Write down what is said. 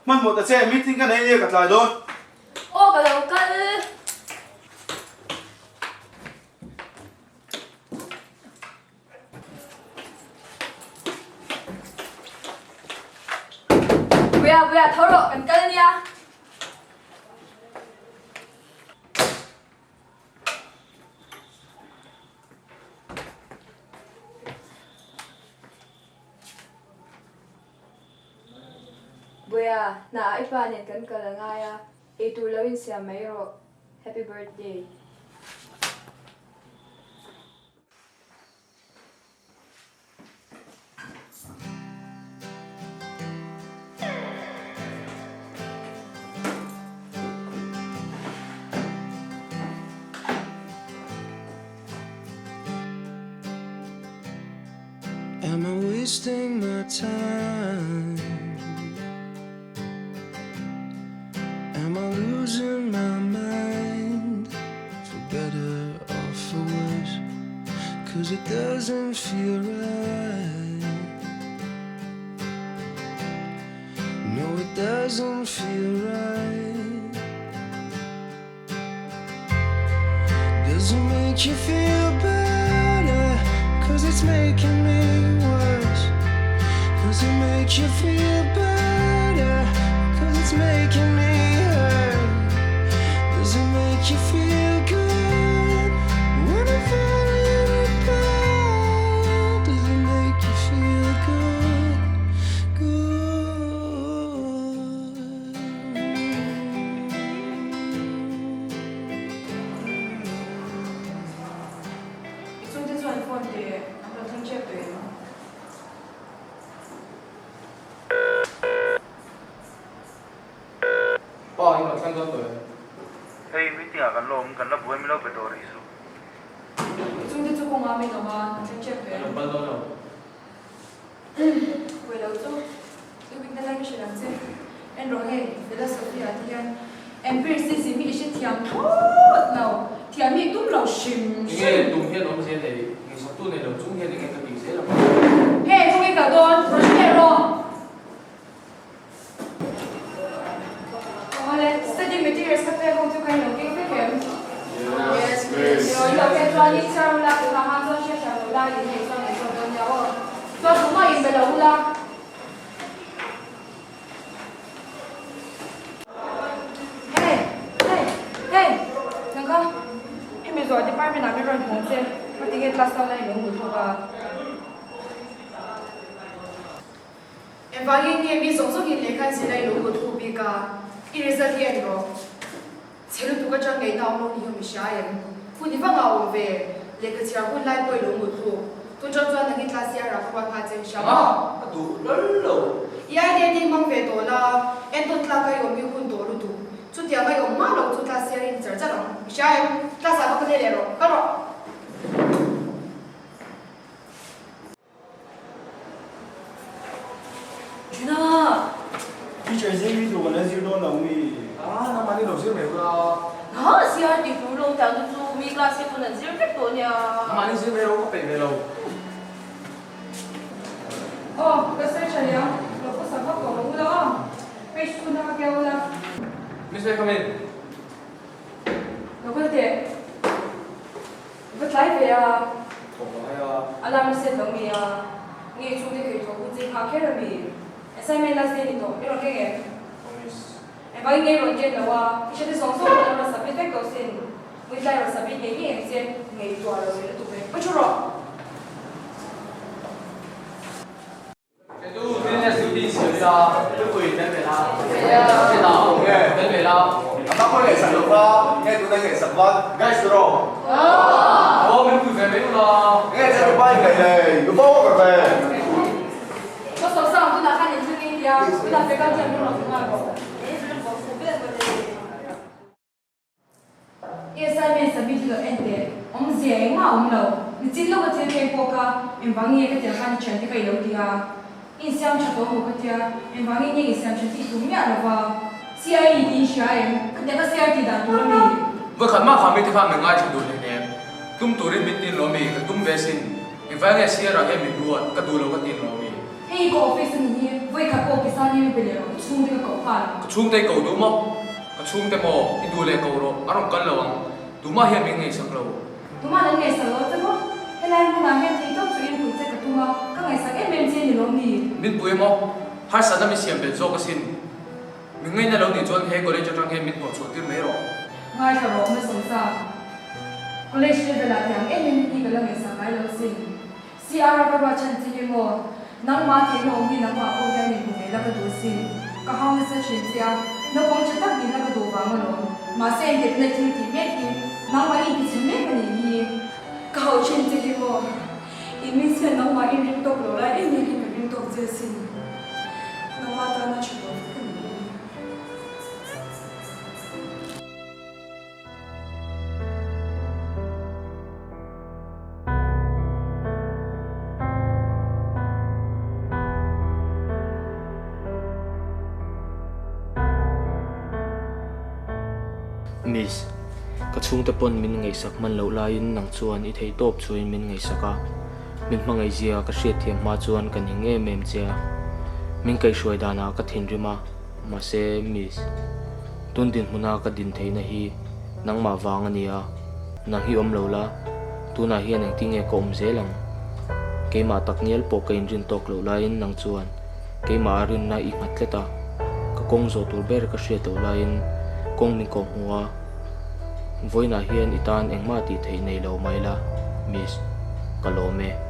Hmanhmawh ta che, meeting ka nei nia ka tlai dawn. Aw ka lo kal. Buia buia tho rawh kan kal nia. Buia, hna ah i pa nen kan kal a ngai a, eitur lo insiam mai rawh. Happy birthday. Am I wasting my time? Am I losing my mind? For better or for worse Cause it doesn't feel right No it doesn't feel right Does it make you feel better? Cause it's making me worse Does it make you feel better? Cause it's making me hurt Does it make you feel good? When I'm falling apart Does it make you feel good? Good I chhungte chuan phone te an rawn thleng ṭep tawh em? Pa, i rawn thleng dawn tawh em? Hei, meeting ah kan la awm, kan la buai mi lo be tawh rih suh. I chhungte chu kawngah min awm a, an thleng ṭep tawh em? Ka lo kal dawn lo. Buai lo chu i week na lai ka hrilh ang che. En rawh hei, philosophy ah te hian empiricism hi i hre thiam thawt lo, thiam hi i tum lo hrim hrim. Enge tum hian awmzia nei, ngaihsaktu nei lo chung hian enge ka tih zel ang? Hei, khawnge kal dawn, rawn hre leh rawh. Awle, study materials ka pek ho chu ka inlo keng vek em? Yes, miss. Ilo ilo pek chuan in chhiar ula tunah khan chuan hriatthiam lo lai in nei chuan kan zawt dawn nia aw. Chuan tumah in be lo ula. Hey, hey, hey, nang kha hemi zawh department ah min rawn hmu ang che, ngatinge class ho la in lo hmu thawk a? Engvangin nge mi zawng zawngin lehkha an zirna i lo hmu thu bik a, i result hi en rawh. Chhe lutuk atang ngei na awm lo ni hi mi hria em? Hun i va ngah awm ve, lehkha chhiar hun lai pawh i lo hmu thu. Tun tang chuan nangin class hi a rak rual nghal che hria maw? A duh lal lo. I idea te hi hmang ve tawh la, entawn tlak a i awm hi hun tawh lutuk. Chutiang a i awm hma lo chu class hi a rin char char ang. I hria em? Class ah va ka leh leh rawh. Kal rawh. Juna! Teacher zing hi duh kan la zir dawn lo mi? Ah, nangmah ni lo zir mai ula. Ha, CR tih tur lawm tang te chu mi class te pawn an zir vek tawh nia. Nangmah ni zir mai ro ka peih ve lo. Aw, ka sawi tha leh ang, lo pawsa vak tawh lo ula aw, page chu na ka keu ula. Miss May come in. Lo kal teh. Va tlai ve a. Thawk a ngai a. Alarm a set lo mi a. Nge chhungte thei thawk hun chei nghah kher a mi. Assignment last day ni tawh i rawn keng em? Promise. Engvangin nge i rawn ken lo a? I hriat te zawng zawng pawn an rawn submit vek tawh sin. Muitlai rawn submit ngei ngei ang che. Ngaihtuah lo leh lutuk ve. Va thu rawh. Keitu business duty siam ila thupui tel ve la tel tel ve la. A hma khawi ngaihsak lo kha nge tuna ngaihsak vat guys tawh rawh. Aw min pui ve mai ula. Nge che rupa in ngaih lei lupa awk rawh ve. Ka saw sang tunah khan in thil ngei tia tunah faculty an rawn nghal bawk. I assignment submit hi lo en teh, awmzia engmah a awm lo. Nichin lawka thil thleng pawh kha engvang nge ka tia khan i thiante kha i lo ti a, i insiam tha tawh maw ka tia, engvangin nge insiam tha tih i tum miah lo va, CI ni tiin hria em? Ka tia ka CI tih dan tur a mi? Vawikhat mah kha mite khan min ngaithla duh hle hnem, tum turin min tin lo mi, ka tum ve sin, engvang nge CR ah hian min ruat, ka duh lo ka tin lo mi? Hei ka office a ni hi. Vawi khat pawh Kisan hi min pe leh rawh, ka chhungte ka koh nghal ang. Ka chhungte i ko duh maw? Ka chhungte maw? I duh leh ko rawh, a rawn kal lo ang. Tumah hian min ngaihsak lo. Tumah an ngaihsak lo che maw? Helai hmunah hian thei tawp chu in puih che ka tum a, ka ngaihsak em em che ni lawm ni? Min pui maw? Harsatna min siam belh zawk asin. Min ngaihna lo nih chuan he college atang hian min hnawh chhuah tir mai rawh. Ngaithla rawh na sawmsa. College level ah tiang em em hi ka la ngaihsak ngai lo asin. CR a ka ruat chhan che hi maw? Nangmah theihna awm hi nangmah pawh hian min hmu ve la ka duh asin. Ka hau nasa thin che a, naupang tha tak nihna ka duh vang alawm. Mahse engketna thil tih mek hi nangmah i intichhe mek a nih hi. Ka hau thin che hi maw? I min sian nangmah in ring tawk lo lai em em hi ka ring tawk che asin. Nangmah tana tha lo vek a nih hi. Miss, ka chhungte pawn min ngaihsak hman loh laiin nang chuan i theih tawp chuin min ngaihsak a, min hmangaihzia ka hriatthiam hma chuan ka ning em em che a, min kaihhruai danah ka thinrim a, mahse Miss, tun dinhmuna ka din theihna hi nangmah vang a ni a, nang hi awm lo la, tunah hian engtinge ka awm zel ang? Keimah tak ngial pawh ka inrin tawk loh laiin nang chuan keimah a rinna i nghat tlat a, ka kawng zawh tur ber ka hriat loh laiin kawng min kawh hmu a, vawiinah hian i tan engmah tih theih nei lo mai la, Miss, ka lawm e.